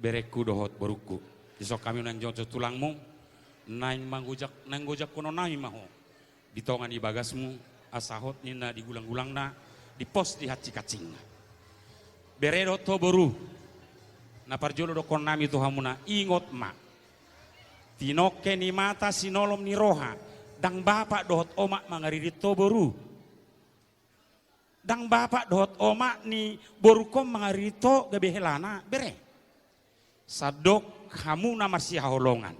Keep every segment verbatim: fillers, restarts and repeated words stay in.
Berengku dohot borungku, dison hami naeng jongjong tulangmu, naeng manggojak, naeng gojakkononnami ma ho di tonga ni bagasmu, asa hot ninna di gulanggulangna, dipos di hansinghasingna. Bere dohot ho boru, na parjolo dohonon nami tu hamuna, ingot ma. Tinongke ni mata, sinolom ni roha, ndang bapak dohot omak mangaririt ho boru. Ndang bapak dohot omak ni borungkon mangaririt ho gabe helana, bere. Sandok hamu na marsihaholongan.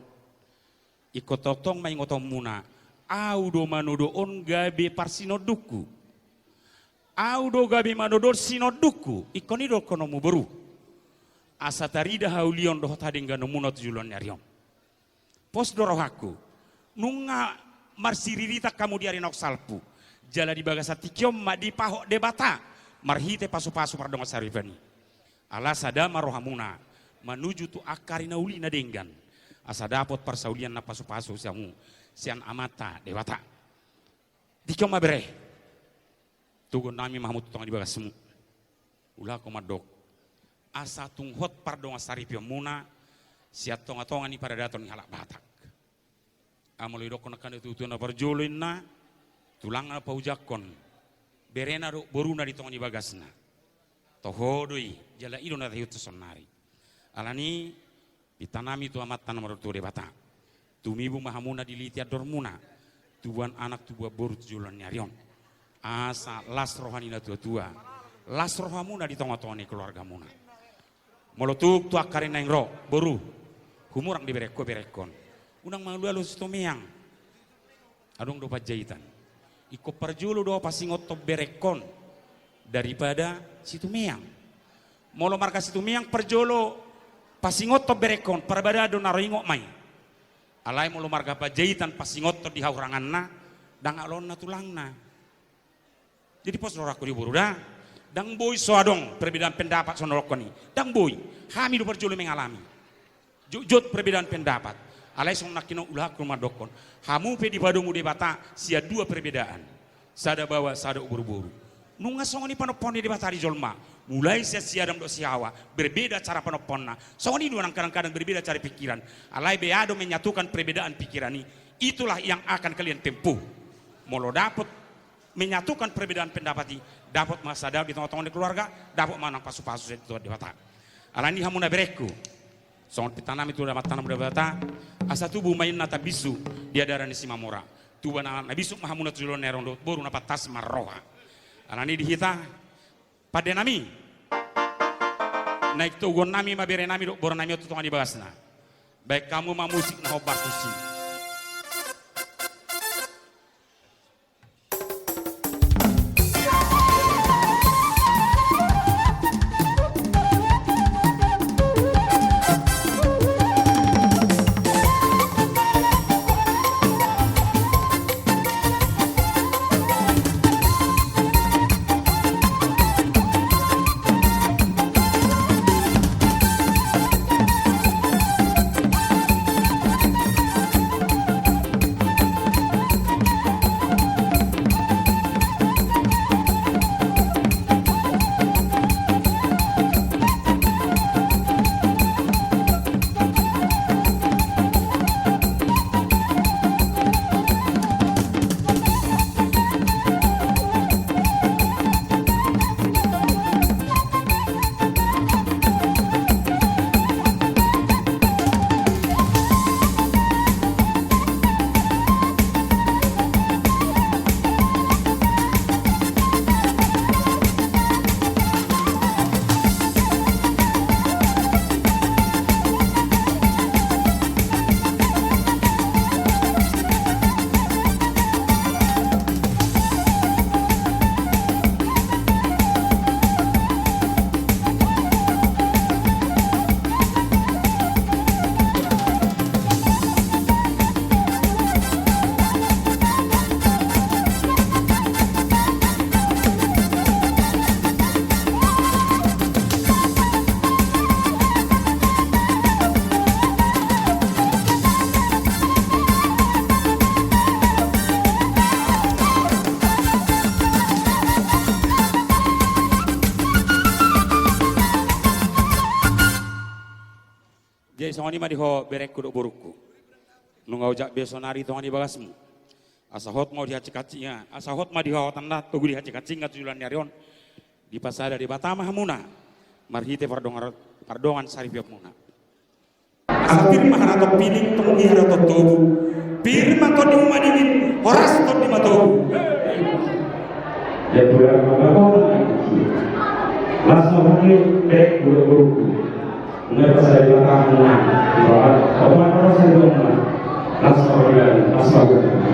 Ingkon tongtong ma ingotonmuna, ahu do manodo on gabe parsinondukku. Ahu do gabe manodo on sinondukku, ingkon i dohononmu boru. Asa tarida haulion dohot hadengganonmuna tu joloan ni ari on. Pos do rohangku. Nunga marsiriritan hamu di ari naung salpu. Jala di bagasan tingki on ma dipahot Debata marhite pasupasu pardongansaripeon i. Ala sada ma rohamuna manuju tu angka ari na uli na denggan, asa dapot parsaulian na pasupasu sian hamu sian Amanta Debata. Tingki on ma bere. Togonnami ma hamu tu tonga ni bagasmu. Ulakkon mandok, asa tung hot pardongansaripeonmuna sian tongatonga ni paradaton ni halak Batak. Ai molo didokkon angka na tuatua na parjolo inna, tulangna paujangkon berena dohot boruna di tonga ni bagasna. Toho do i, jala i do na taihut tu saonnari. Alani i, pintanami tu Amanta na martua Debata. Tumibu ma hamuna diliti andormuna, tubuan anak tubuan boru tu joloan ni ari on. Asa las roha ni na tuatua, las rohamuna di tongatonga ni keluargamuna. Molo tung tu angka ari naeng ro, boru, humurang di berengku, berengkon. Unang mangalualu Situmeang. Adong do Panjaitan. Ingkon parjolo do pasingothon berengkon daripada Situmeang. Molo marga Situmeang parjolo pasingothon berengkon, parbadaan do na ro, ingot ma i. Alai molo marga Panjaitan pasingothon di hahuranganna, ndang aloonna tulangna. Jadi pos do rohangku di boru da. Ndang boi so adong perbedaan pendapat songon na hudokkon i. Ndang boi. Hami do parjolo mengalami jotjot perbedaan pendapat. Alai songon nangkin on ulakkon mandokkon, hamu pe dipadomu Debata sian dua perbedaan, sada baoa sada uborboru. Nunga songon i panompoan ni Debata di jolma, mulai sian si Adam dohot si Hawa, berbeda cara panompoanna. Songon i do nang kadang-kadang berbeda cara pikiran. Alai bea do menyatukan perbedaan pikiran i. Itulah yang akan kalian tempuh. Molo dapot menyatukan perbedaan pendapat i, dapot ma sada di tongatonga ni keluarga, dapot ma nang pasupasu sian Tuhan Debata. Alani i hamuna berengku, songon pintanami tu Amanta na martua Debata, asa tubu ma inna tambinsu di adaran ni Simamora. Tubu anak na bisuk ma hamuna tu joloan ni ari on dohot boru na pantas marroha. Alani i di hita, pandenami, naeng togonnami ma berenami dohot boranami on tu tonga ni bagasna. Baen hamu ma musik na hombar tusi. Jadi songon i ma di ho berengku dohot borungku. Nunga ojak be sonari tonga ni bagasmu. Asa hot ma di hancing-hancing, asa hot ma di ho tanna togu di hancing-hancing tu joloan ni ari on. Dipasada Debata ma hamuna marhite pardongan, pardongan saripeonmuna. Asa pir ma haraton pining, tonggi haraton tobu. Pir ma tondimuna madingin, horas tondimuna tobu. Ia tulang ma bapak. Las ma huni, berengku dohot borungku. Nunga dipasada Debata hamuna, di bawah, oman horas saripeonmuna. Las ma huni, las ma huni.